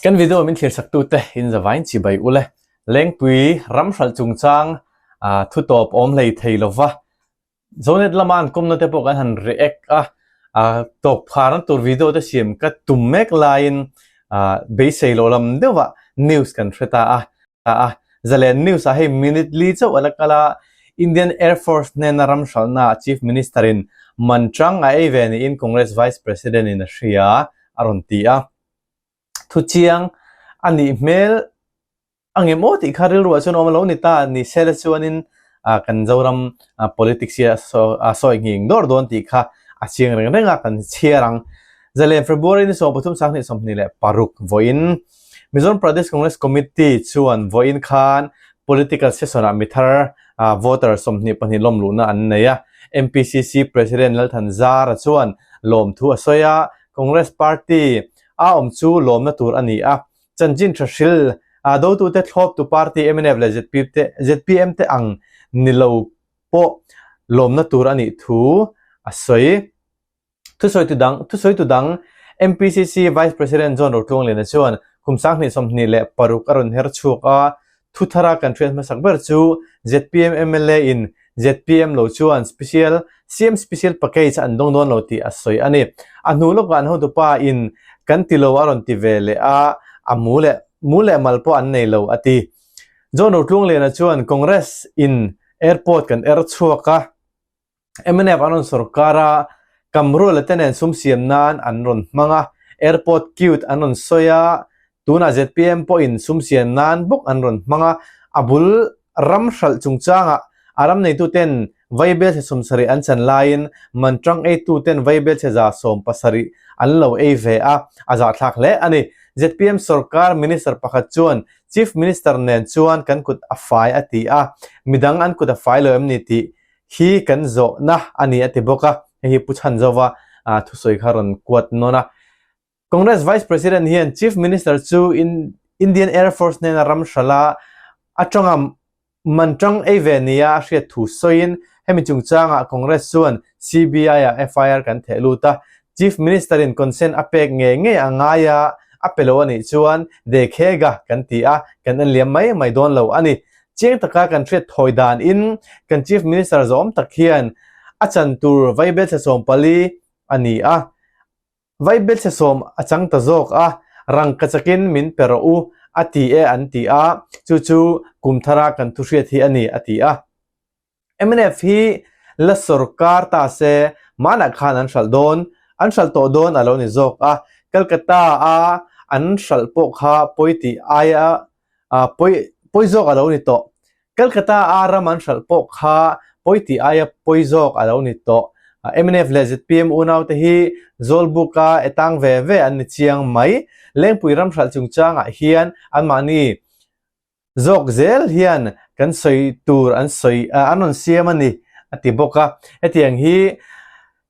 Kan video min thlir-saktute in zavain chibai ule. Lengpui ram hralh chungchang thu tawp awm hlei thei lova Zonet lama an kawmna te pawh kan han react a, tawp pharna tur video te siam ka tum mek laiin beisei loh lam deuhah news kan hre ta a. a, Zalen News ah hei minute li chauh a la kal a, Indian Air Force hnena ram hralhna ah Chief Minister in man chang a ei ve niin Congress Vice President in a hria a rawn ti a. Thuchiang a nih hmel a ngem aw tih kha rilru ah chuan awm a lo ni ta ni se la chuanin kan Zoram politics hi a sawi nghing dawr dawn tih kha a chiang reng reng a kan chhiar ang. Zalen February ni 13 2026 vawiin Mizoram Pradesh Congress Committee chuan vawiin khan political session-ah mi thar voter 22 lawmluhna an nei a. MPCC President Lalthanzara chuan lawmthu a sawi a, Congress party a awm chu lawmna tur a ni a. Chanchin tha hril dotute thlawptu party mnf leh zpm te ang ni lo pawh lawmna tur a nih thu a sawi. Thusawitu dang Thusawitu dang MPCC Vice President John Rotluangliana chuan kum 2026 a rawn her chhuak a, thu thara kan hriat hmasak ber chu zpm mla in zpm lo chuan special CM special package an dawng dawn lo tih a sawi a ni. A hnu lawkah an hotupa in kan ti lo a rawn ti ve leh a, a mu leh mu leh mal pawh an nei lo a ti. John Rotluangliana chuan Congress in airport kan er chhuak a, Mnf an rawn sawrkar a, Kamrula te nen sum siam nan an rawn hmang a, airport cute an rawn sawi a, tunah zpm pawhin sum siam nan bawk an rawn hmang a, a bul ram hralh chungchangah a ram neituten vaibelchhe 70 an chan laiin manṭang eituten vaibelchhe 170 an lo ei ve a, a zahthlak hle a ni. Zpm sawrkar minister pakhat chuan Chief Minister nen chuan kan kut a fai a ti a, midang an kut a fai lo em ni tih hi kan zawhna a ni a ti bawk a, hei hi Pu Chhanzova thusawi kha rawn kuat nawn a. Congress Vice President hian Chief Minister chu Indian Air Force hnena ram hrala atanga man tang ei ve nia a hriat thu sawiin hemi chungchangah Congress chuan CBI-ah FIR kan theh lut a, Chief Minister-in consent a pek ngei ngei a ngai a, a pe lo a nih chuan dekhega kan ti a, kan enliam mai mai dawn lo a ni. Chiang taka kan hriat thawi danin kan Chief Minister zawm tak hian a chan tur vaibelchhe 14 a ni a, vaibelchhe sawm a chang ta zawk a, rangka chakin min pe rawh u a ti e an ti a, chu chu kum thara kan thu hriat hi a ni a ti a. Mnf hi la sawrkar ta se manah khan an hralh dawn, an hralh tawh dawn a lo ni zawk a, Calcutta a an hralh pawh kha pawi tih aia pawi pawi zawk a lo ni tawh. Calcutta a ram an hralh pawh kha pawi tih aia pawi zawk a lo ni tawh. Mnf leh zpm unaute hi Zawlbuka e tang ve ve an ni chiang mai. Lengpui ram hralh chungchangah hian anmahni Zawk zel hian kan sawi tur an sawi an rawn siam a ni a ti bawk a. Hetiang hi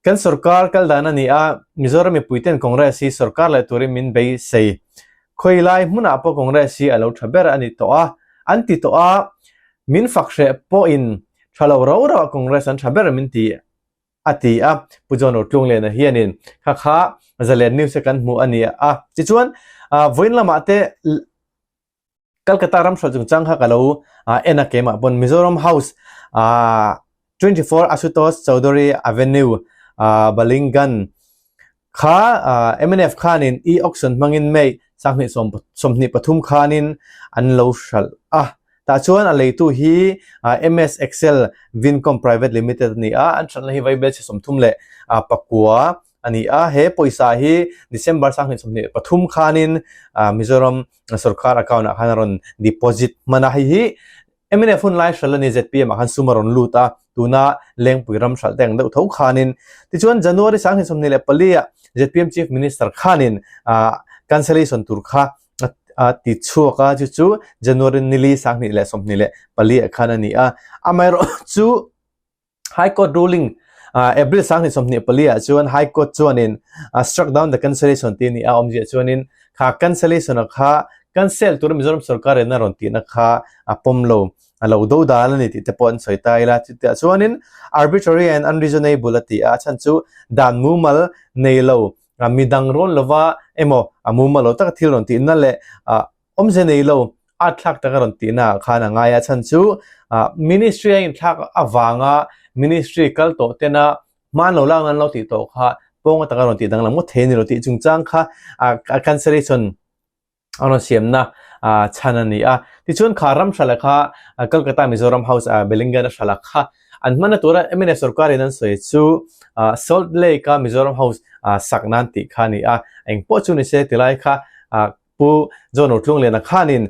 kan sorkar kal dan a ni a, Mizoram mipuiten Congress hi sorkar leh turin min beisei. Khawi lai hmunah pawh Congress hi a lo tha ber a ni tawh a, an ti tawh a, min fak hreh pawhin tha lo rau rauah Congress an tha ber min ti a ti a. Pu John Rotlunglena hianin kha kha Zalen News a kan hmuh a ni a. Tichuan vawiin lamah te Calcutta ram hruai chungchang kha ka lo en a keimah pawn Mizoram House 24 Ashutosh Chaudhary Avenue Balinggan kha mnf khanin e-auction hmangin May 2023 khanin an lo hralh a. Tah chuan a leitu hi MS Excel Vincom Private Limited a ni a, an hralhna hi vaibelchhe 39 a ni a. He pawisa hi December 2023 khanin Mizoram sorkar account ah khan a rawn deposit hman a, hei hi mnf hun lai hralh a ni zpm ah khan sum a rawn lut a, tuna Lengpui ram hralh te ang deuh tho khanin tichuan January 2024 ah zpm chief minister khanin cancellation tur kha a ti chhuak a, chu chu January nili 2024 ah khan a ni a, amaherawh chu High Court ruling April 2024 ah chuan High Court chuanin struck down the cancellation tih a ni a, awmzia chuanin kha cancellation a kha cancel tura Mizoram sorkar in a rawn tihna kha a pawm lo, a lo do dan a ni tih te pawh an sawi ta ila. Chutiah chuanin arbitrary and unreasonable a ti a, a chhan chu dan mumal nei lo. midang rawn lova emaw a mumal lo taka thil rawn tihna leh awmze nei lo at thlak taka rawn tihna ah khan a ngai a chhan chu ministry a inthlak avanga ministry kal tawh tena hman lo lak nan lo tih tawh kha pawng atanga rawn tih danglam ngawt thei a ni lo tih chungchang kha a cancellation a rawn siamna chhan a ni a. Tichuan kha ram hralh kha Kolkata Mizoram House ah Bellingham a hralh kha an hmanna tura mnf sorkarin an sawi chu Salt Lake a Mizoram House sak nan tih kha a ni a. Engpawh chu ni se tilai kha Pu John Rotlungliana khanin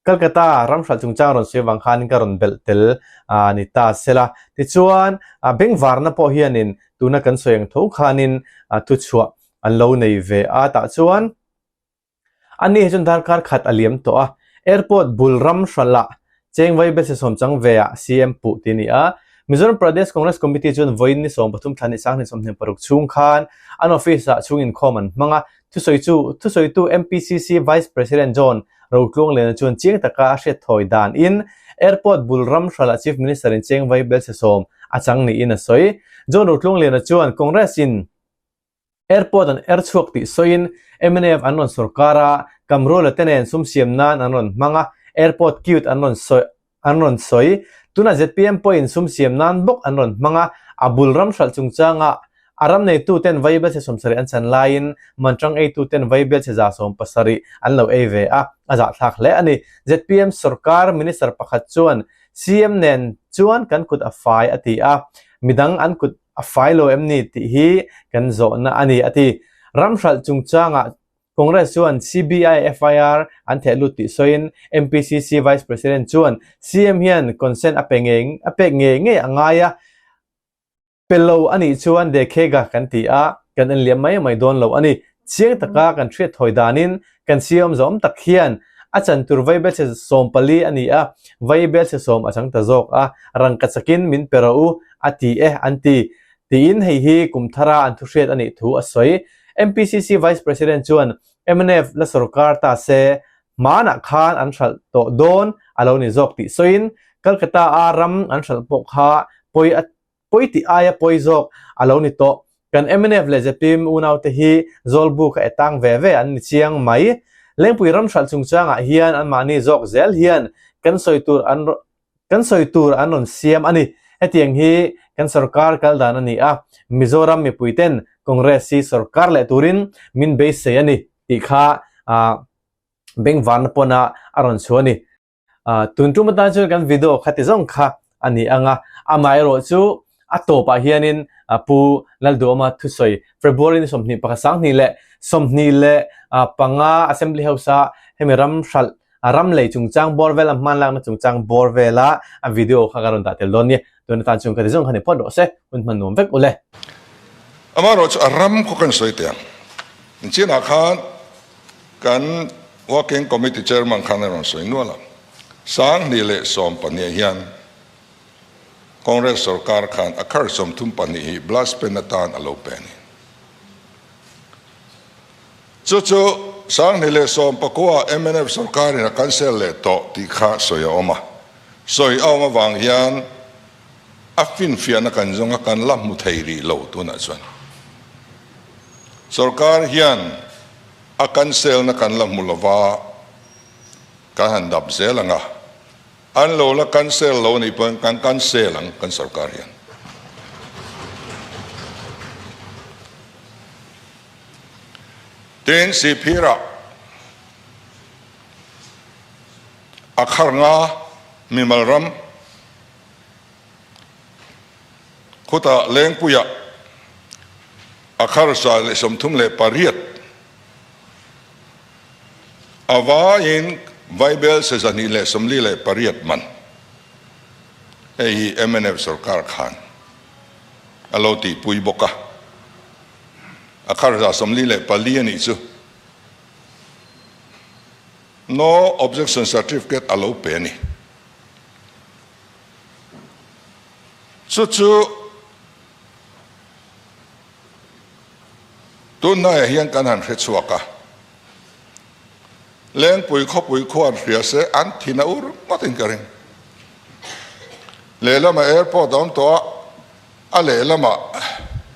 Kolkata ram hralh chungchang rawn sawi avang khanin ka rawn belh tel a ni ta sela. Tichuan bengvarna pawh hianin tuna kan sawi ang tho khanin thuchhuah an lo nei ve a tah chuan ani hi chuan darkar khat a liam tawh a airport bul ram hralh ah cheng vai bese sawm chang ve ah CM puh tih a ni a Mizoram Pradesh Congress Committee chuan vawiin ni 13 thla ni sang ni 26 chhung khan an office ah chhung inkhawm an hmang a thusawi chu thusawitu MPCC Vice President John Rotluangliana chuan chiang taka a hriat thawi dan in airport bul ram hralh ah Chief Minister in cheng vai bel se sawm a chang niin a sawi John Rotluangliana chuan Congress in Airport an er chhuak tih sawiin mnf an rawn sorkar a, Kamrula te nen sum siam nan an rawn hmang a, airport cute an rawn sawi an rawn sawi. Tunah zpm pawhin sum siam nan bawk an rawn hmang a, a bul ram hralh chungchangah a ram neitu ten vaibelchhe 70 an chan laiin manṭang eitu ten vaibelchhe 170 an lo ei ve a, a zahthlak hle a ni. Zpm sorkar minister pakhat chuan CM nen chuan kan kut a fai a ti a, midang an kut a fai lo em ni tih hi kan zawhna a ni, a ti. Ram hralh chungchangah Congress chuan CBI FIR an theh lut tih sawiin MPCC Vice President chuan CM hian consent a pe ngei a pek ngei ngei a ngai a, pe lo a nih chuan dekhega kan ti a, kan enliam mai mai dawn lo a ni. Chiang taka kan hriat thawi danin kan CM zawm tak hian a chan tur vaibelchhe 14 a ni a, vaibelchhe 10 a chang ta zawk a, rangka chakin min pe rawh u a ti e an ti. Tiin hei hi kum thara an thuhriat a nih thu a sawi. MPCC Vice President chuan mnf la sorkar ta se hmanah khan an hralh tawh dawn a lo ni zawk tih sawiin Calcutta a ram an hralh pawh kha pawi a pawi tih aia pawi zawk a lo ni tawh. Kan mnf leh zpm unaute hi Zawlbuk a etang ve ve an ni chiang mai. Lengpui ram hralh chungchangah hian anmahni zawk zel hian kan sawi tur an kan sawi tur an rawn siam a ni. Hetiang hi kan sorkar kal dan a ni a, Mizoram mipuiten Congress hi sorkar leh turin min beisei a ni tih kha bengvarna pawnah a rawn chhuah a ni. Tun tum atan chuan kan video kha ti zawng kha a ni ang a, amaherawh chu a tawpah hianin Pu Lalduhawma thusawi February ni 21, 2025 Assembly House-a hemi ram hralh ram lei chungchang bawr vela hmanlakna chungchang bawr vela a video kha ka rawn dah tel dawn nia. Tun atan chuan ka ti zawng kha ni phawt rawh se, hun hman nuam vek ule. Amaherawh chu a ram khaw kan sawi teh ang. Chinah khan kan Working Committee Chairman khan a rawn sawi nual a, 2012 hian Congress sorkar khan a khar 32 hi blast pen atan a lo pe a ni. Chu chu 2019 mnf sorkarin a cancel leh tawh tih kha sawi a awm a. Sawi a awm avang hian a finfiahna kan zawng a, kan la hmu thei rih lo tunah chuan. Sorkar hian a cancel-na kan la hmu lova, kan han dap zel ang a. An lo la cancel lo anih pawhin kan cancel ang kan sorkar hian. Tin, Sihphirah a khar nga mimal ram khutah Lengpuiah a khar 138 a vaiin Vaibel 248 man hei hi mnf sorkar khan a lo tihpui bawk a. A khar 144 a nih chu. No objection certificate a lo pe a ni. Chu chu tunhnaiah hian kan han hre chhuak a. Lengpui khawpui khuan hria se an thin a ur ngawtin ka ring. Lehlamah airport a awm tawh a, a lehlamah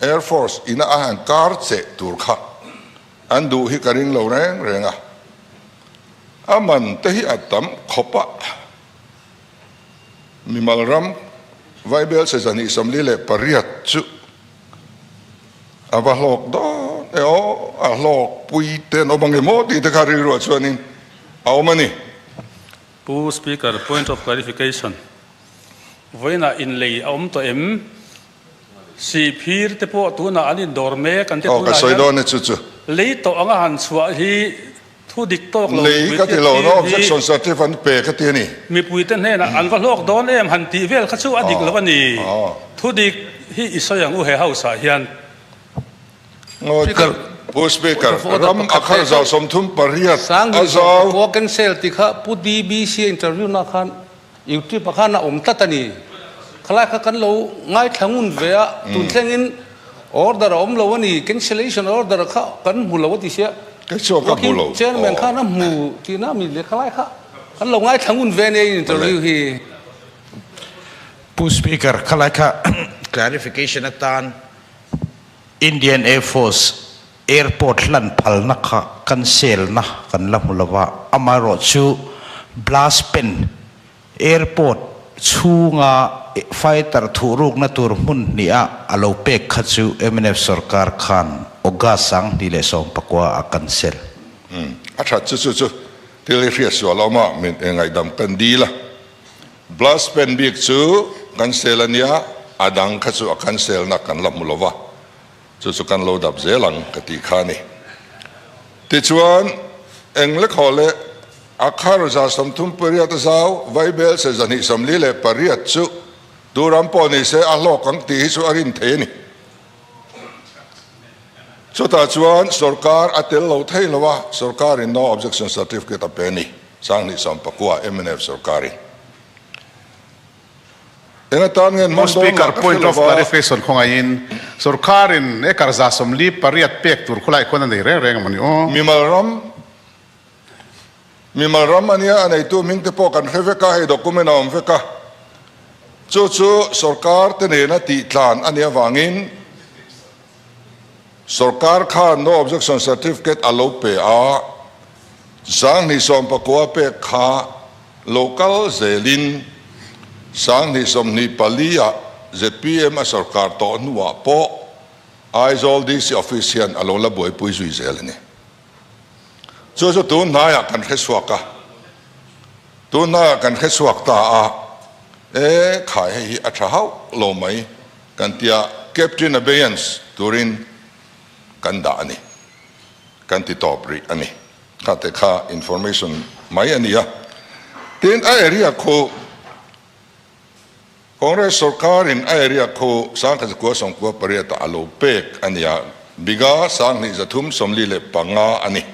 Air Force ina a han kar cheh tur kha an duh hi ka ring lo reng reng a. A man te hi a tam khawp a. Mimal ram Vaibel 248 chu a va hlawk dawn e aw, a hlawk pui te an awm ang em aw tih te kha rilruah chuanin a awm a ni. Pu Speaker, point of clarification, vawiinah inlei a awm tawh em? Sihphir te pawh tunah an indawr mek an ti Aw, ka tunah sawi hian dawn e chu chu. lei tawh anga han chhuah hi thu dik tawk lo Lei mipui ka ti lo, hriattir no hi objection certificate an pe ka ti a ni. Mipuite hnenah an va hlawk dawn em han tih vel kha chu a dik lo a ni. Thu dik hi i sawi ang u he house ah hian. Speaker, Pu Speaker, ram a khar zau 38 a zau. Khua cancel tih kha Pu DBC interview na khan YouTube ah khan a awm tlat a ni. Khalai kha kan lo ngaithla ngun ve a, tun thlengin order a awm lo a ni, cancellation order kha kan hmu lo a ti sia. Kei chuan ka hmu lo. Working chairman khan a hmu tihna a mi le khalai kha kan lo ngaithla ngun ve a nia interview hi. Pu Speaker, khalai kha clarification atan Indian Air Force Airport hlan phalna kha cancel na kan la hmu lo a, amaherawhchu blast pen airport chhunga fighter thuhrukna tur hmun hniha a lo pek kha chu mnf sorkar khan August 2019 a cancel. Umm a that chu chu chu thil hi hriat sual a awm a, min ngaihdam kan dil a, blast pen bik chu cancel a nia, a dang kha chu a cancel na kan la hmu lo va. Chu chu kan lo dap zel ang ka tih kha a ni. Tichuan, Englekhaw leh Akhar 38 a zau, Vaibel se 248 chu duram pawh ni se a hlawk ang tih hi chu a rin thei a ni. Chutah chuan sorkar a tel lo thei lo a, sorkarin no objection certificate a pe a ni, 2019 mnf sorkarin. Eng atan nge an Pu hman dawn Speaker, lah ka hre point lo of va. clarification khawngaihin sorkarin acre 48 pek tur khawlai khuan a nei reng reng a mawni aw? Mimal ram, Mimal ram a nia, a neitu hming te pawh kan hre vek a, hei document a awm vek a. Chu chu sorkar te nena tih tlan a nih avangin sorkar khan no objection certificate a lo pe a, 2019 pek kha Lo kal zelin 2024 ah zpm a sorkar tawh hnuah pawh Aizawl DC Office hian a lo la buaipui zui zel a ni. Chu chu tun hnaiah kan hre chhuak a, tun hnaiah kan hre chhuak ta a, e khai hei hi a tha hauh lo mai kan tia kept in abeyance turin kan dah a ni, kan ti tawp rih a ni. Kha te kha information mai a ni a. Tin, a area khu Congress sorkarin a area khu 1998 ah a lo pek a ni a, bigha 2345 a ni.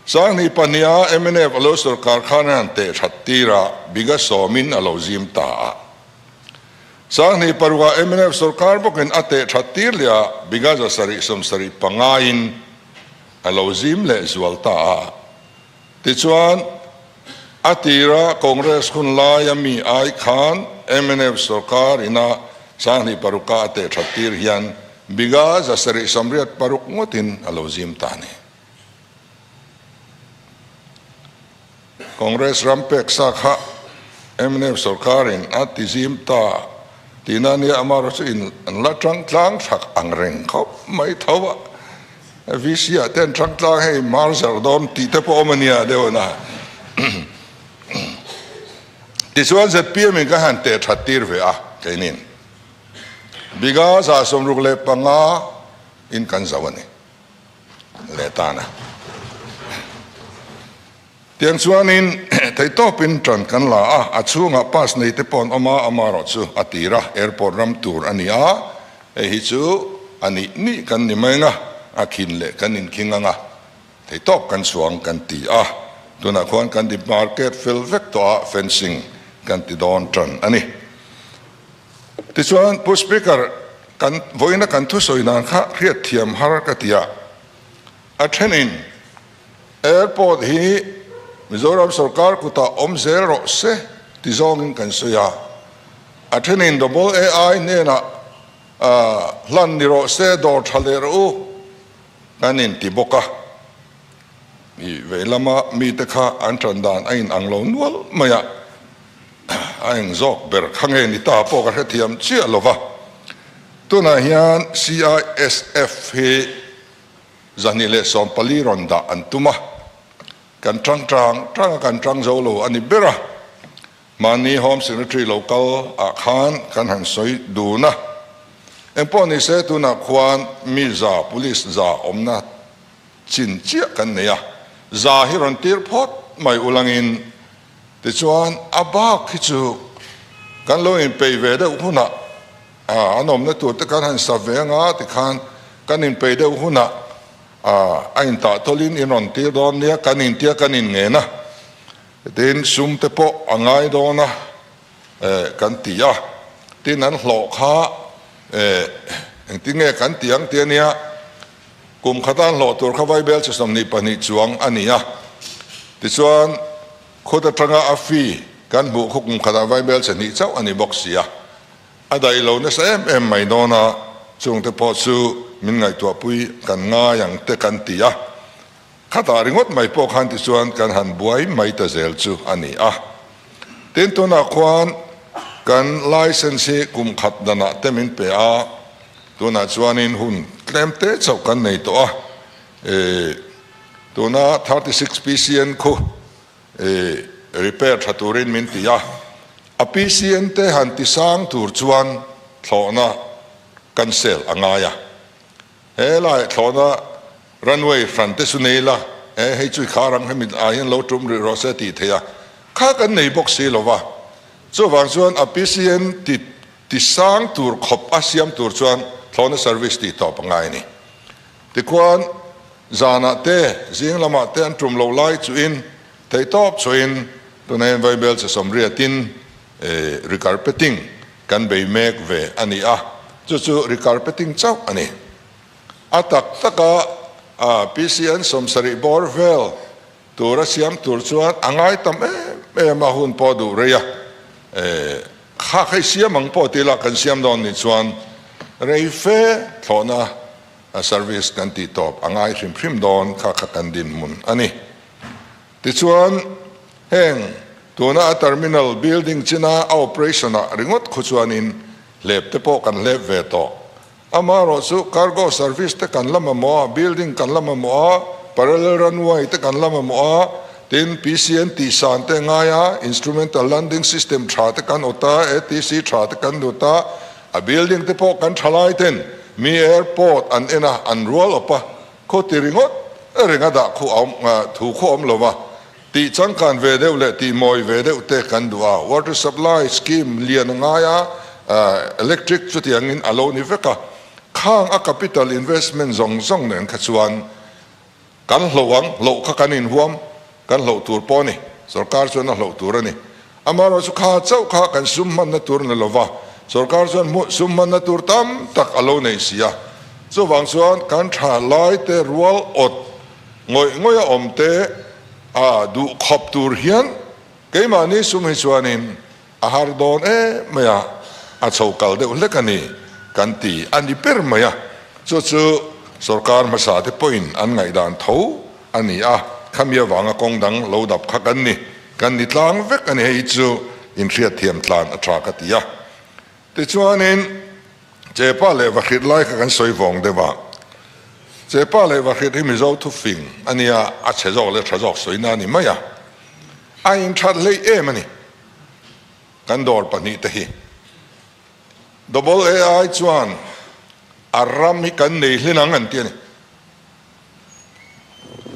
2002 ah mnf a lo sorkar khan an han teh that tir a, bigha sawmin a lo zim ta a. 2006 ah mnf sorkar bawkin a teh that tir leh a, bigha 775 in A lo zim leh zual ta a. Tichuan, a tira Congress hun laia mi ai khan mnf sorkar ina 2006 a teh that tir hian bigha 786 ngawtin a lo zim ta a ni. Congress ram pek sa kha mnf sorkarin a ti zim ta tihna nia amaherawh chu in an la tang tlang thak ang reng khawp mai tho a, VC ah te an tang tlang hei mar zarh dawn tih te pawh awm a nia deuh a na. Tichuan zpm in ka han teh that tir ve a keinin bigha 65 in kan zo a ni. leh tan a. Tiang chuanin theihtawpin ṭan kan la a, a chhungah pass nei te pawh an awm a, amaherawh chu a tir a, airport ram tur a ni a, hei hi chu a nih nih kan ni mai ang a, a khin leh kan inkhing ang a, theihtawp kan chhuang kan ti a, tunah khuan kan ti market fel vek tawh a, fencing kan ti dawn ṭan a ni. Tichuan, Pu Speaker, kan vawiina kan thusawi dan kha hriatthiam har ka ti a, a thenin airport hi Mizoram sorkar kutah awm zel rawh se ti zawngin kan sawi a, a thenin Double AI hnenah. Hlan ni rawh se, dawr tha leh rawh u kan inti bawk a. I vei lama mite kha an tan dan a inang lo nual mai a, a eng zawk ber kha nge ni ta pawh ka hrethiam chiah lo va. Tunah hian CISF hi 214 rawn dah an tum a, kan tang tang tang a, kan tang zo lo a ni ber a. Mahni Home Secretary lo kal ah khan kan han sawi dun a, engpawh ni se tunah khuan mi za, police za awmna chin chiah kan nei a, za hi rawn tir phawt mai ulangin tichuan a bak hi chu kan lo inpeih ve deuh hunah an awmna tur te kan han sa ve anga tikhan kan inpeih deuh hunah a intah tawlhin in rawn tir dawn nia kan intia kan inngen a. Tin, sum te pawh a ngai dawn a kan ti a, tin an hlawh kha engtin nge kan ti ang tih a nia, kum khata an hlawh tur kha Vaibel chi 22 chuang a ni a, tichuan khut atanga a fee kan hmuh khu kum khatah Vaibel chi hnih chauh a ni bawk si a, a daih lo nasa em em mai dawn a, chungte pawh chu min ngaihtuahpui kan ngai ang te kan ti a. Khatah ringawt mai pawh khan tichuan kan han buai mai ta zel chu a ni a. Tin, tunah khuan kan licence hi kum khat danah te min pe a, tunah chuanin hun tlem te chauh kan nei tawh a. E, tuna 36 PCN khu e, repair tha turin min ti a, a PCN te han ti sang tur chuan thlawhna cancel a ngai a. He lai thlawhna runway hran te chu nei la, e hei chu i khar ang hemi ah hian lo tum rih rawh se tih theih a, kha kan nei bawk si lo va. Chuvang chuan a PCN ti ti sang tur khawp a siam tur chuan thlawhna service tih tawp a ngai a ni. Tikhuan zanah te zing lamah te an tum loh lai chuhin theihtawp chhuahin tuna hian Vaibel che sawmriatin recarpeting Kan bei mek ve a ni a, chu chu recarpeting chauh a ni. A tak taka PCN 70 bawr vel tura siam tur chuan a ngai tam em em a, hun pawh duh rei a. Kha hei siam ang pawh tila kan siam dawn nih chuan rei fe thlawhna service kan tih tawp a ngai hrim hrim dawn kha kha kan dinhmun a ni. Tichuan, heng tuna a terminal building china a operation ah ringawt khu chuanin hlep te pawh kan hlep ve tawh. Amaherawh chu cargo service te kan la mamawh a, building kan la mamawh a, parallel runway te kan la mamawh a, tin PCN tihsan te ngai a, instrumental landing system tha te kan awt a, ATC tha te kan lut a, a building te pawh kan tha lai ten mi airport an en a, an rual awp a. Khaw ti ringawt reng a dah khu a awm thu khu a awm lo va, tih changkan ve deuh leh tih mawi ve deuh te kan duh a, water supply scheme lian a ngai a, electric chutiangin a lo ni vek a, khang a capital investment zawng zawng nen kha chuan kan hloh ang, hloh kha kan inhuam. Kan hloh tur pawh a ni. Sorkar chuan a hloh tur a ni. Amaherawh chu kha chauh kha kan sum hmanna tur ni lova, sorkar chuan hmuh sum hmanna tur tam tak a lo nei si a. Chuvang chuan kan tha lai te rual awt ngawih ngawih a awm te a duh khawp tur hian keimahni sum hi chuanin A har dawn em mai a, a chho kal deuh hlek a ni kan ti a ni ber mai a, chu chu sorkar hmasa te pawhin an ngaihdan tho a ni a, khami avanga kawng dang lo dap kha kan ni, kan ni tlang vek a ni, hei chu inhriatthiam tlan a tha ka ti a. Tichuanin Chepa leh Vahrit lai kha kan sawi vawng deuh a, Chepa leh Vahrit hi Mizo thufing a nia, a chhe zawk leh tha zawk sawina a ni mai a, a inthat hleih em a ni. Kan dawr pahnihte hi Double AI chuan a ram hi kan nei hlin ang an ti a ni.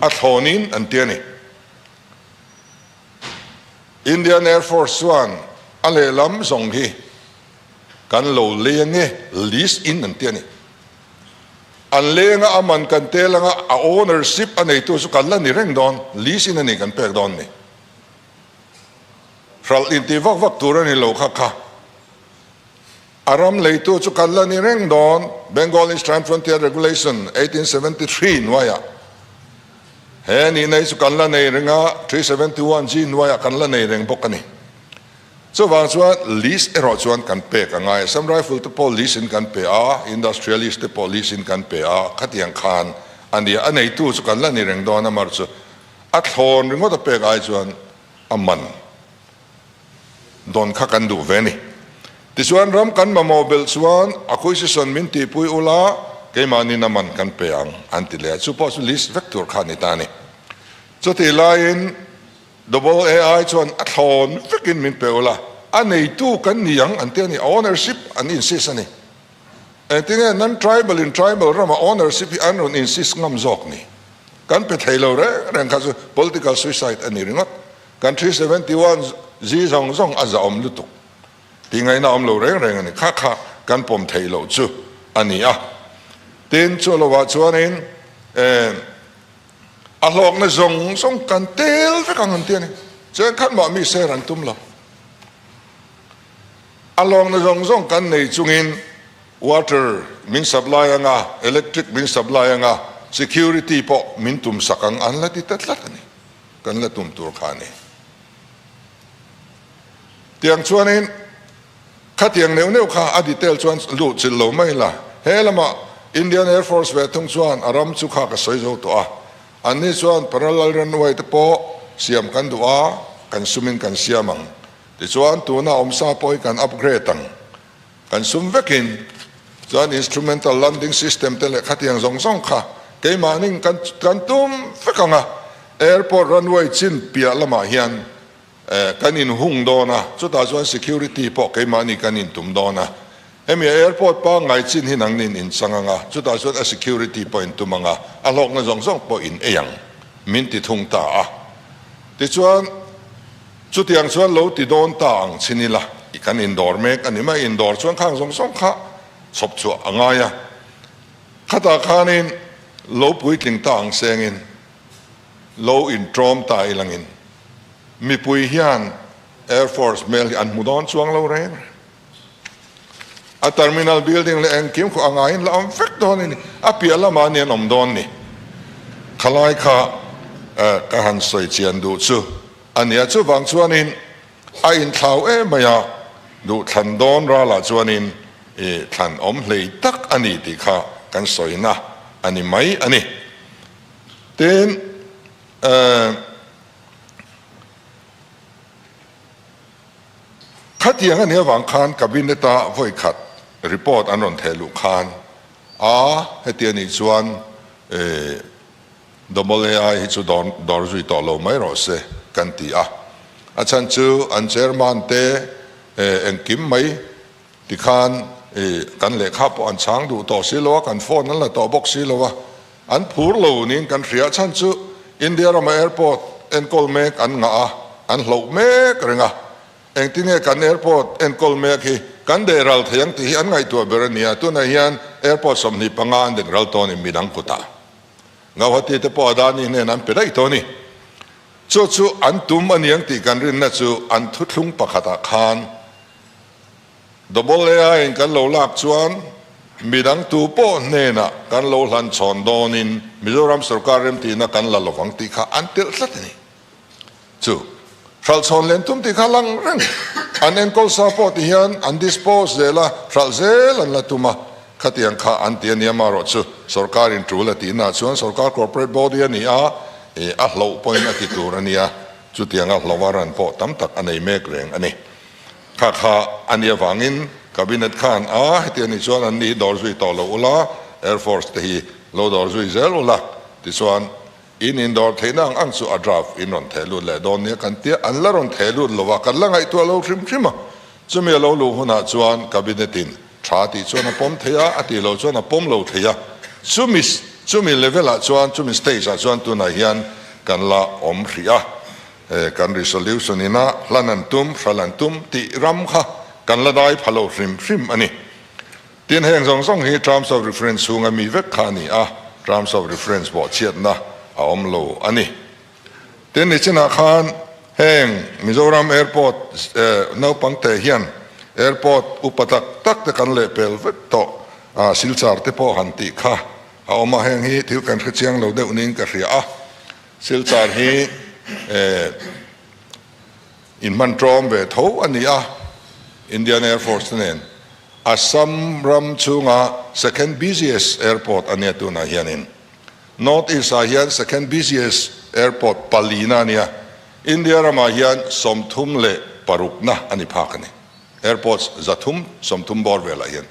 A thlawnin an ti a ni. Indian Air Force chuan a lehlam zawng hi kan lo lei ange lease in an ti a ni. An lenga a man kan tel anga a ownership a neitu chu kan la ni reng dawn, lease in a ni kan pek dawn ni. Hralh inti vak vak tur a ni lo kha kha. A ram leitu chu kan la ni reng dawn, Bengal Eastern Frontier Regulation 1873 hnuaiah. He nihna hi chu kan la nei reng a, 371G hnuaiah kan la nei reng bawk a ni. Chuvang chuan lease erawh chuan kan pek a ngai. Assam Rifle te pawh lease in kan pe a, Industrialist te pawh lease in kan pe a, khatiang khan a nia. A neitu chu kan la ni reng dawn a, mar chu a thlawn ringawt a pek ai chuan a man dawn kha kan duh ve a ni. Tichuan ram kan mamawh belh chuan acquisition min tihpui ula, keimahniin a man kan pe ang an ti leh a, chu pawh chu lease vek tur kha a ni ta a ni. Chutih laiin Double AI chuan a thlawn vekin min pe ula, a neitu kan ni ang an ti a ni, ownership an insist a ni. Engtinge non-tribal in tribal rama ownership hi an rawn insist ngam zawk ni? Kan pe thei lo reng reng kha chu political suicide a ni ringawt. Kan 371 zi zawng zawng a zahawm lutuk tih ngaihna awm lo reng reng a ni. Kha kha kan pawm theih loh chu a ni a. Tin, chu lovah chuanin eh. A hlawkna zawng zawng kan tel vek ang an ti a ni. Cheng khat mah mi ser an tum lo. A hlawkna zawng zawng kan nei chungin water min supply anga, electric min supply anga, security pawh min tum sak ang an la ti ta tlat a ni. Kan la tum tur kha a ni. Tiang chuanin Khatiang neuh neuh kha a detail chuan luh chilh lo mai la. He lamah Indian Air Force ve thung chuan a ram chu kha ka sawi zo tawh a. Anni chuan parallel runway te pawh siam kan duh a, kan sumin kan siam ang. Tichuan tuna awmsa pawh hi kan upgrade ang. Kan sum vekin chuan instrumental landing system te leh khatiang zawng zawng kha keimahni kan kan tum vek ang a. Airport runway chin piah lamah hian Kan inhung dawn a, chutah chuan security pawh keimahni kan intum dawn a. Hemi airport pangngai chin hi nangnin in chang ang a, chutah chuan a security pawh in tum ang a, a hlawkna zawng zawng pawh in ei ang, min ti thung ta a. Tichuan, chutiang chuan lo ti dawn ta ang chin ila, kan indawr mek a ni mai, indawr chuan khang zawng zawng kha chhawp chhuah a ngai a. Khatah khanin lo puitling ta ang sengin, lo intawm ta ilangin mipui hian Air Force hmel hi an hmu dawn chuang lo reng reng. A terminal building leh engkim khu a ngaiin la awm vek dawn a ni. A piah lamah ni an awm dawn ni. Khalai kha ka han sawi chian duh chu a nia. Chuvang chuanin a inthlau em mai a, duh thlan dawn ralah chuanin thlan awm hlei tak a ni tih kha kan sawina a ni mai a ni. Tin, khatiang a nih avang khan Cabinet-a vawi khat report an rawn theh luh khan a, heti a nih chuan Domol AI hi chu dawr dawr zui tawh lo mai rawh se kan ti a. A chhan chu an chairman te engkim mai Tikhan i kan lehkha pawh an chhang duh tawh si lo a, kan phone an la tawh bawk si lo a, an phur lo niin kan hria. Chhan chu India rama airport enkawl mek an ngah a, an hloh mek reng a. Engtinge kan airport enkawl mek hi kan deh ral thei ang tih hi an ngaihtuah ber a nia. Tunah hian airport 25 an dek ral tawh a ni midang kutah. Gauhati te pawh Adani hnenah an pe daih tawh a ni. Chu chu an tum a niang tih kan rinna chu an thuthlung pakhatah khan Double AI in kan lo lak chuan midang tu pawh hnenah kan lo hlan chhawn dawnin Mizoram sorkar remtihna kan la lovang tih kha an telh tlat a ni. Chu hralh chhawn len tum tih kha lang reng. An enkawl sa pawh ti hian an dispose zel a, hralh zel an la tum a, khatiang kha an ti a nia marawh chu sorkarin tul a tihnaah chuan sorkar corporate body a ni a, a hloh pawhin a ti tur a nia, chutianga hlauha ran pawh tam tak a nei mek reng a ni. Kha kha a nih avangin Cabinet khan a heti a nih chuan an ni hi dawr zui tawh lo ula, Air Force te hi lo dawr zui zel ula, tichuan in indawr theihna ang ang chu a draft in rawn theh lut leh dawn nia kan tia, an la rawn theh lut lo a, kan la ngaihtuah lo hrim hrim a. Chumi a lo luh hunah chuan Cabinet in tha tih chuan a pawm thei a, a tih loh chuan a pawm lo thei a. Chumi chumi level ah chuan, chumi stage ah chuan tunah hian kan la awm hrih a. Kan resolution ina hlan an tum, hral an tum tih ram kha kan la dai pha lo hrim hrim a ni. Tin, heng zawng zawng hi terms of reference chhunga mi vek kha a ni a, terms of reference bawhchhiatna a awm lo a ni. Tin, nichinah khan heng Mizoram airport naupang te hian airport upa tak tak te kan lehpel vek tawh, Silchar te pawh han tih kha a awm a, heng hi thil kan hrechiang lo deuh niin ka hria a. Silchar hi eh. Inhman tlawm ve tho a ni a, Indian Air Force te nen Assam ram chhunga second busiest airport a nia tunah hianin North East ah hian second busiest airport palina a nia, India ramah hian 36na a ni phak a ni. Airports 330 bawr velah hian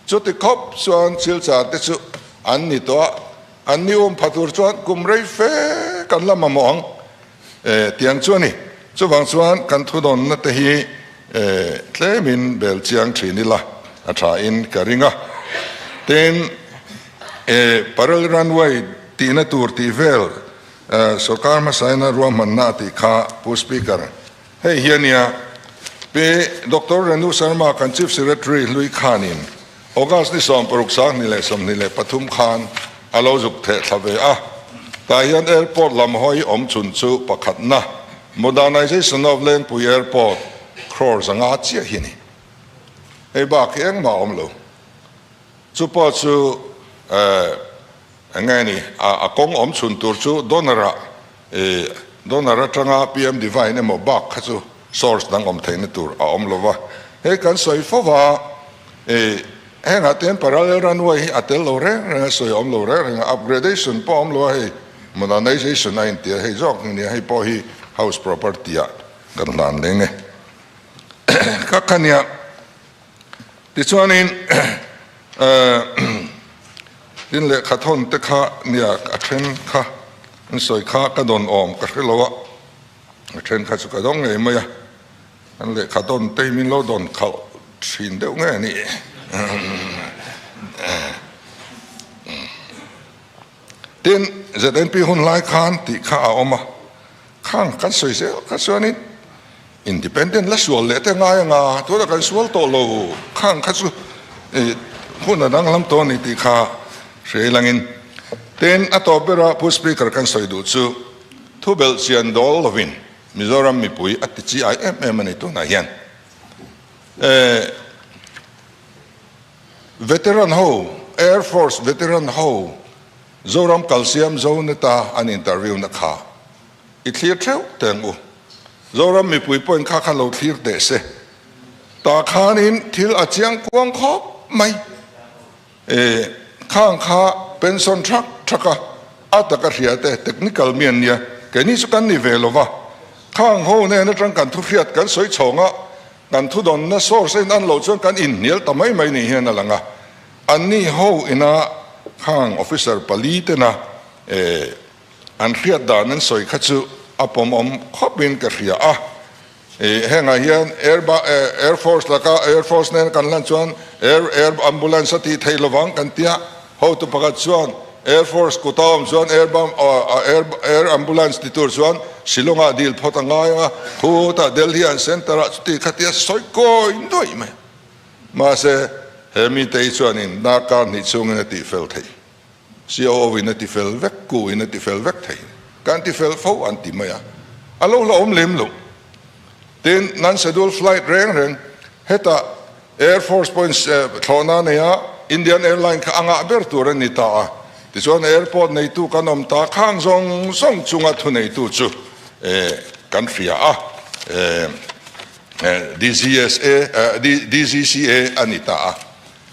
chuti khawp chuan Silchar te chu an ni tawh a, an ni um pha tur chuan kum rei fe kan la mamawh ang. Tiang chu a ni. Chuvang chuan kan thudawnna te hi tlemin bel chiang thin ila a tha in ka ring a. Tin, Parallel Runway tihna tur tih vel sorkar hmasaina ruahmanna a tih kha Pu Speaker, hei hi a nia. Pi Doctor Renu Sharma kan Chief Secretary hlui khanin August ni 60 2023 khan a lo zuk theh thla ve a, tah hian airport lam hawi awm chhun chu pakhatna, Modernization of Lengpui Airport, crore 500 chiah hi a ni. Hei bak hi engmah a awm lo. Chu pawh chu eng nge ni, a kawng awm chhun tur chu donor-ah, donor atanga PM Divine emaw bak kha chu source dang awm theihna tur a awm lo va. Hei kan sawi fo va, hengah te hian parallel runway hi a tel lo reng reng a, sawi a awm lo reng reng a, upgradation pawh a awm lo a, hei modernization a inti a, hei zawk nia, hei pawh hi house property ah kan hlan leng e. Ka kha nia, tichuanin tin lehkha thawn te kha nia a then kha an sawi kha ka dawn awm ka hre lo a. A then kha chu ka dawng ngei mai a, an lehkha dawn te hi min lo dawn khalh thin deuh nge a nih. Tin, ZNP hun lai khan tih kha a awm a, khang kan sawi zel kha chuanin Independent la sual leh te ngai anga tunah kan sual tawh lo, khang kha chu hun a danglam tawh a ni tih kha hre ilangin. Tin, a tawp bera Pu Speaker kan sawi duh chu, Thu belh chian dawl lovin Mizoram mipui a ti chi ai em em a ni tunah hian. Veteran ho, Air Force veteran ho Zoram kalsiam Zoneta an interview na kha i thlir theuh teh ang u. Zoram mipui pawhin kha kha lo thlir teh se. Tah khanin thil a chiang kuang khawp mai. E, khang kha pension thak thak a, a taka hria te technical mi an nia, keini chu kan ni ve lo va, khang ho nen atang kan thu hriat kan sawi chhawng a, kan thudawnna source a in an loh chuan kan inhnial ta mai mai ni hian a lang a, anni ho ina khang officer pali tena e, an hriat dan an sawi kha chu a pawmawm khawpin ka hria a. Hengah hian Air Force laka Air Force nen kan lan chuan Air Air Ambulance a tih theih lovang kan tia. Hotu pakhat chuan Air Force kuta awm chuan Air Air Air Ambulance ti tur chuan Shillong-ah dil phawt a ngai a, khutah Delhi an center-ah chuti khatia sawi kawi nuaih mai. Mahse, he mite hi chuanin darkar hnih chhungin a tihfel theih. COO in a ti fel vek, ku in a ti fel vek thei. Kan ti fel fo an ti mai a, a lo hlauhawm lem lo. Tin, non-scheduled flight reng reng, hetah Air Force pawhin thlawhna a nei a, Indian Airline kha a ngah ber tur a ni ta a. Tichuan airport neitu kan awm ta khang zawng zawng chunga thuneitu chu kan hria a, DGSA, DGCA a ni ta a.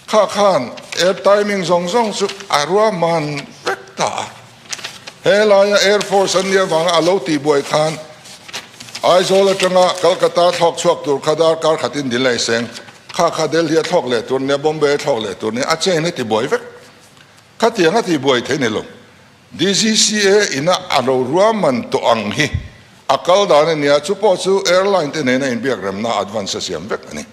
Kha khan air timing zawng zawng chu a ruahman vek ta a. He laia Air Force an nih avanga a lo tihbuai khan Aizawl atanga Calcutta thlawk chhuak tur kha darkar khatin dil a iseng. Kha kha Delhi a thlawk leh tur nia, Bombay a thlawk leh tur nia, a chain a tibuai vek. Khatiang a tihbuai thei ni lo. DGCA ina a lo ruahman tawh ang hi a kal dan a nia, chu pawh chu airline te nena inbiakremna advance a siam vek a ni.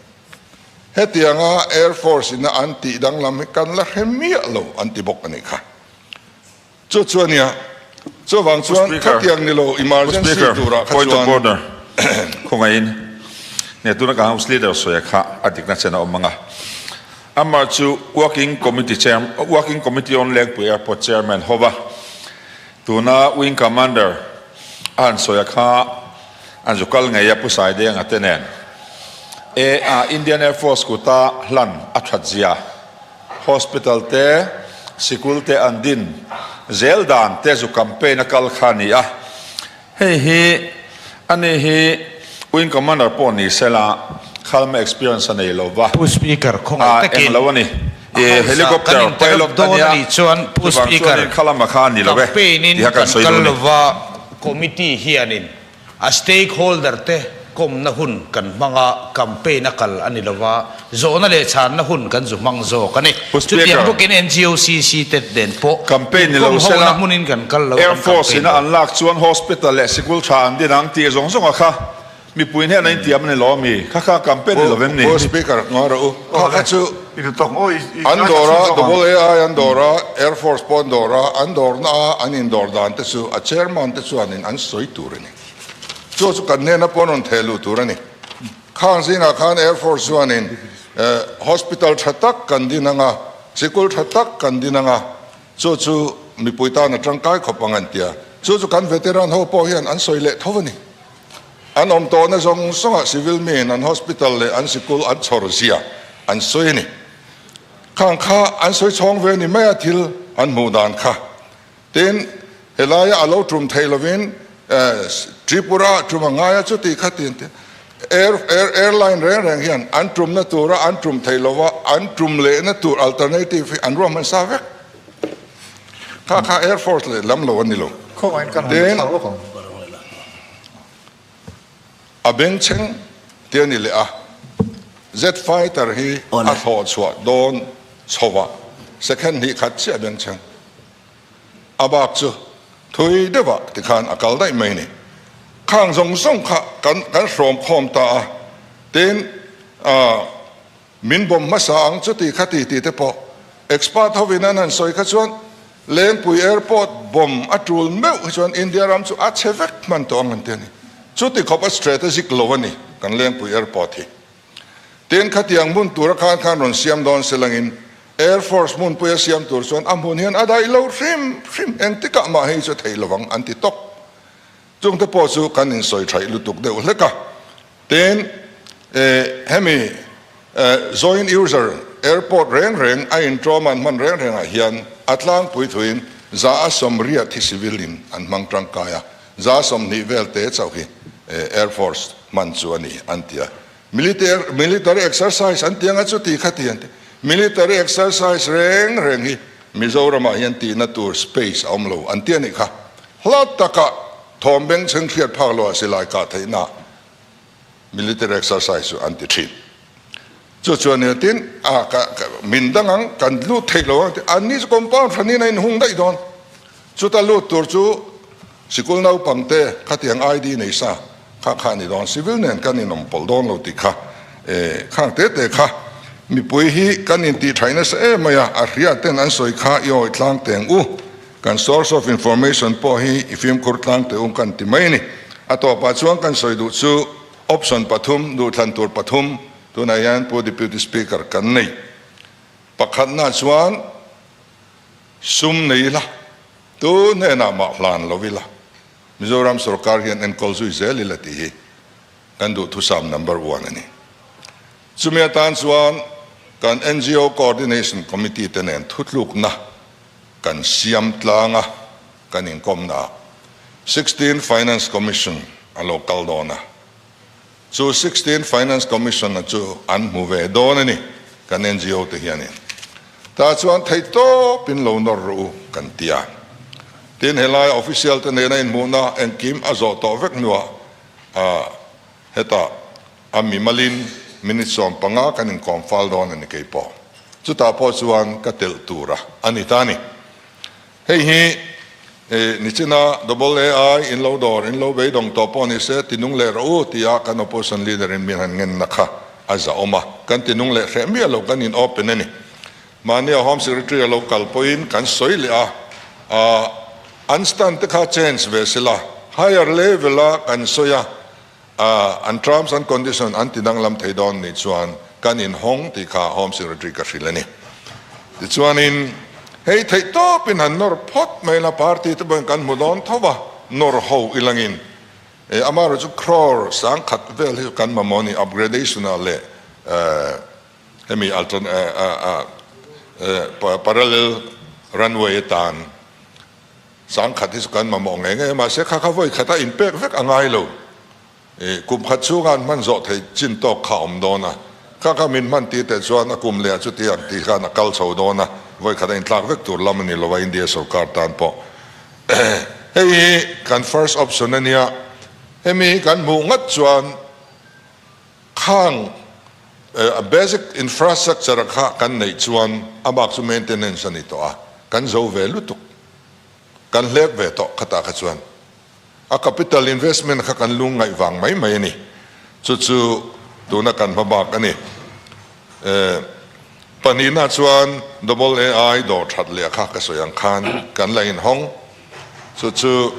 Hetianga Air Force ina an tih danglam hi kan la hre miah lo an ti bawk a nih kha. Chu chu a nia. Chuvang chuan khatiang ni lo emergency turah kha chuan. Khawngaihin nia tuna ka House Leader sawi a kha a dikna chen a awm ang a. Amah chu Working Committee Chair, Working Committee on Lengpui Airport Chairman hova tuna Wing Commander a han sawi a kha An zu kal ngei a Pu Saidenga te nen e a Indian Air Force kuta hlan a that zia, Hospital te, sikul te an din zel dan te zu campaign a kal kha a ni a. Hei hi ani hi. Wing Commander pawh ni sela, khalma experience a nei lo va. Pu Speaker, khawngaih takin Eng lo a ni. a hausa Helicopter kan interrupt pilot a dawn nia, a nih chuan Pu chuvang Speaker, chuanin khalama kha a ni lo e, campaign in tiha kan kan sawi kal duh a ni. lo va, committee hianin A stakeholder te kawmna hun kan hmang a, campaign a kal a ni lo va, zawhna leh chhanna hun kan zu hmang zawk a ni. Pu Chutiang Speaker, bawkin NGOCC te nen pawh Campaign ni lo inkawm sela, hona hmunin kan kal lo, Air kan Force campaign ina lo. an lak chuan hospital leh sikul tha an din ang tih zawng zawng a kha mipui hnenah intiam a ni lo ami? Kha kha campaign ni lo vem ni? Pu Speaker, ngawi rawh u. Kha kha chu an dawr a, Double AI an dawr a, Air Force pawh an dawr a, an dawrna a an indawr dan te chu a chairman te chuanin an sawi tur a ni. Chu chu kan hnena pawh an rawn theh luh tur a ni. Khang zingah khan Air Force chuanin hospital tha tak kan din ang a, sikul tha tak kan din ang a, chu chu mipui tan a tangkai khawp ang an ti a. Chu chu kan veteran ho pawh hian an sawi leh tho a ni. An awm tawhna zawng zawngah civil miin an hospital leh an sikul an chhawr zia an sawi a ni. Khang kha an sawi chhawng ve ni mai a thil an hmuh dan kha. Tin, helaia a lo tum theih lovin Tripura tum a ngai a chuti kha tin te air air airline reng reng hian an tumna tura an tum theih lova an tum lehna tur alternative hi an ruahman sa vek. Kha kha Air Force leh lam lo a ni lo. Tin, a bengchheng te a ni leh a, Jet fighter hi a thlawh chhuah dawn chho ah second hnih khat chiah a bengchheng. A bak chu thui deuh ah tikhan a kal daih mai a ni. Khang zawng zawng kha kan kan hrawm khawm ta a, tin, ah, Min bawm hmasa ang chuti kha ti ti te pawh expert hovin an han sawi kha chuan Lengpui Airport bomb a tul meuh hi chuan India ram chu a chhe vek hman tawh ang an ti a ni. Chuti khawp a strategic lo a ni kan Lengpui Airport hi. Tin khatiang hmun tura khan khan rawn siam dawn se langin Air Force hmunpui a siam tur chuan a hmun hian a daih lo hrim hrim engtikah mah hei chu a thei lovang an ti tawp. Chungte pawh chu kan insawi thaih lutuk deuh hlek a. Tin, hemi joint user airport reng reng a intawm an hman reng rengah hian a tlangpui thuin za a sawmriat hi civil in an hmang tangkai a, za 20 vel te chauh hi Air Force hman chu a ni an ti a. Military exercise an ti anga chuti kha ti an ti. Military exercise reng reng hi Mizoramah hian tihna tur space a awm lo an ti a nih kha. Hla takah thawm bengchheng hriat phak loah silai kah theihna military exercise chu an ti thin. Chu chuan nia tin a ka min dang ang kan lut theih lo ang ti an ni chu compound hranin a inhung daih dawn. Chuta lut tur chu sikul naupang te khatiang ID nei sa kha kha a ni dawn civil nen kan inawm pawlh dawn lo tih kha e khang te te kha mipui hi kan intih thaih nasa em mai a, a hria ten an sawi kha i awi tlang teng u. Kan source of information pawh hi i fimkhur tlang teh u kan ti mai a ni. A tawpah chuan kan sawi duh chu option pathum, duhthlan tur pathum tunah hian Pu Deputy Speaker kan nei. Pakhatna chuan sum nei ila, tu hnenah mah hlan lo ila, Mizoram sorkar hian enkawl zui zel ila tih hi kan duhthusam number one a ni. Chumi atan chuan kan NGO Coordination Committee te nen thutlukna kan siam tlang a, kan inkawmna ah 16 Finance Commission a lo kal dawn a, chu 16 Finance Commission a chu an hmu ve dawn a ni kan NGO te hianin. Tah chuan theihtawp in lo nawr rawh u kan ti a. Tin helai official te nena inhmuhna engkim a zawh tawh vek hnuah ah hetah A mimalin minute 15 kan inkawm fal dawn a ni kei pawh. Chutah pawh chuan ka telh tur a a ni ta a ni. Hei hi nichina Double AI in lo dawr, in lo beidawng tawh pawh ni se tinung leh rawh u tia kan opposition leader in min han ngenna kha a zahawm a. Kan tinung leh hreh miah lo kan in open a ni. Mahnia Home Secretary a lo kal pawhin kan sawi leh a, an stand te kha change ve sela, higher level a kan sawi a, A, an terms and condition an ti danglam thei dawn nih chuan kan inhawng tih kha Home Secretary ka hrilh a ni. Tichuanin hei theih tawpin han nawr phawt mai la, party te pawhin kan hmu dawn tho va, nawr ho ilangin e amaherawh chu crore 1000 vel hi kan mamawh a ni upgradation ah leh hemi parallel runway atan. 10,000 hi chu kan mamawh ngei ngei a, mahse kha kha vawi khata inpek vek a ngai lo. Kum khat chhunga an hman zawh theih chin tawk kha a awm dawn a, kha kha min hman tih teh chuan a kum leh ah chuti ang tih khan a kal chho dawn a, vawi khat a intlak vek tur lam a ni lo a India sorkar tan pawh. Hei hi kan first option a nia, hemi hi kan hmuh ngat chuan khang basic infrastructure kha kan neih chuan a bak chu maintenance a ni tawh a, kan zo ve lutuk, kan hlek ve tawh khatah kha chuan. A capital investment kha kan lung ngaih vang mai mai a ni. Chu chu tuna kan hma bak a ni. Pahnihna chuan Double AI dawr that leh kha ka sawi ang khan kan la inhawng. Chu chu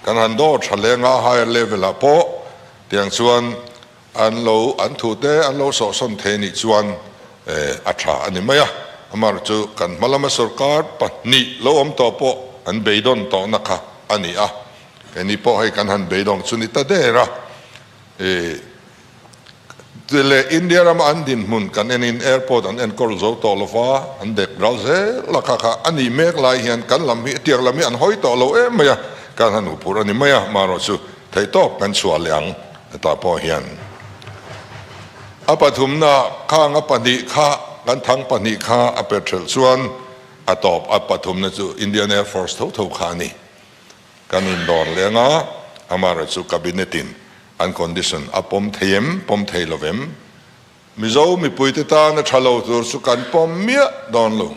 kan han dawr tha leng a, higher level ah pawh tiang chuan An lo an thute an lo sawhsawn thei nih chuan a tha a ni mai a, amaherawhchu chu kan hma lama sorkar pahnih lo awm tawh pawh an beidawn tawhna kha a ni a, keini pawh hei kan han beidawng chu ni ta der a. Ti leh India rama an dinhmun kan enin airport an enkawl zo tawh lo va, an dek ral zel a kha kha a nih mek lai hian kan lam hi tiang lam hi an hawi tawh lo em mai a, kan han huphurh a ni mai a, amaherawhchu theihtawp kan chhuah leh ang. Hetah pawh hian a pathumna khang a pahnih kha kan thang pahnih kha a pet hrelh chuan a tawp a pathumna chu Indian Air Force tho tho kha a ni. Kan indawr leng a, amaherawhchu chu Cabinet in an condition a pawm thei em, pawm thei lo vem? Mizo mipuite tana tha lo tur chu kan pawm miah dawn lo.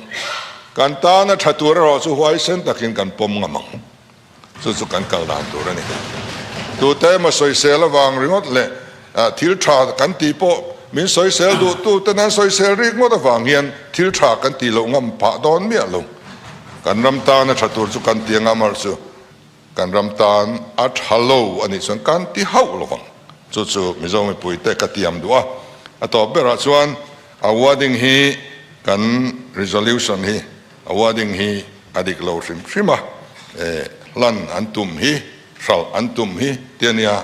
Kan tana tha tur erawh chu huaisen takin kan pawm ngam ang. Chu chu kan kal dan tur a ni. Tute emaw sawisel avang ringawt leh thil tha kan tih pawh min sawisel duh tuten an sawisel rik ngawt avang hian thil tha kan tih loh ngam phah dawn miah lo. Kan ram tana tha tur chu kan ti anga mar chu kan ram tan a tha lo a nih chuan kan ti hauh lo vang. Chu chu Mizo mipuite ka tiam duh a. A tawp berah chuan a wording hi kan resolution hi A wording hi a dik lo hrim hrim a, hlan an tum hi, hralh an tum hi ti a nia,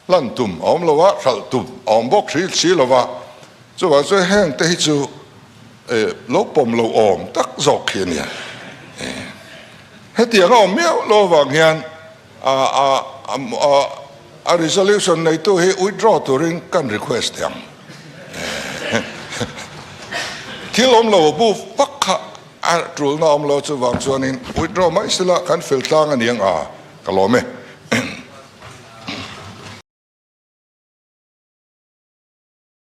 hlan tum a awm lo a, hralh tum a awm bawk hri si lo va, chuvang chuan heng te hi chu lo pawm lo awm tak zawk khi a nia. Hetiang a awm miau lo avang hian a resolution neitu hi withdraw turin kan request teh ang. Thil awm lo bu vak kha a tulna awm lo chuvang chuanin withdraw mai sela kan fel tlang a ni ang a, ka lawm e.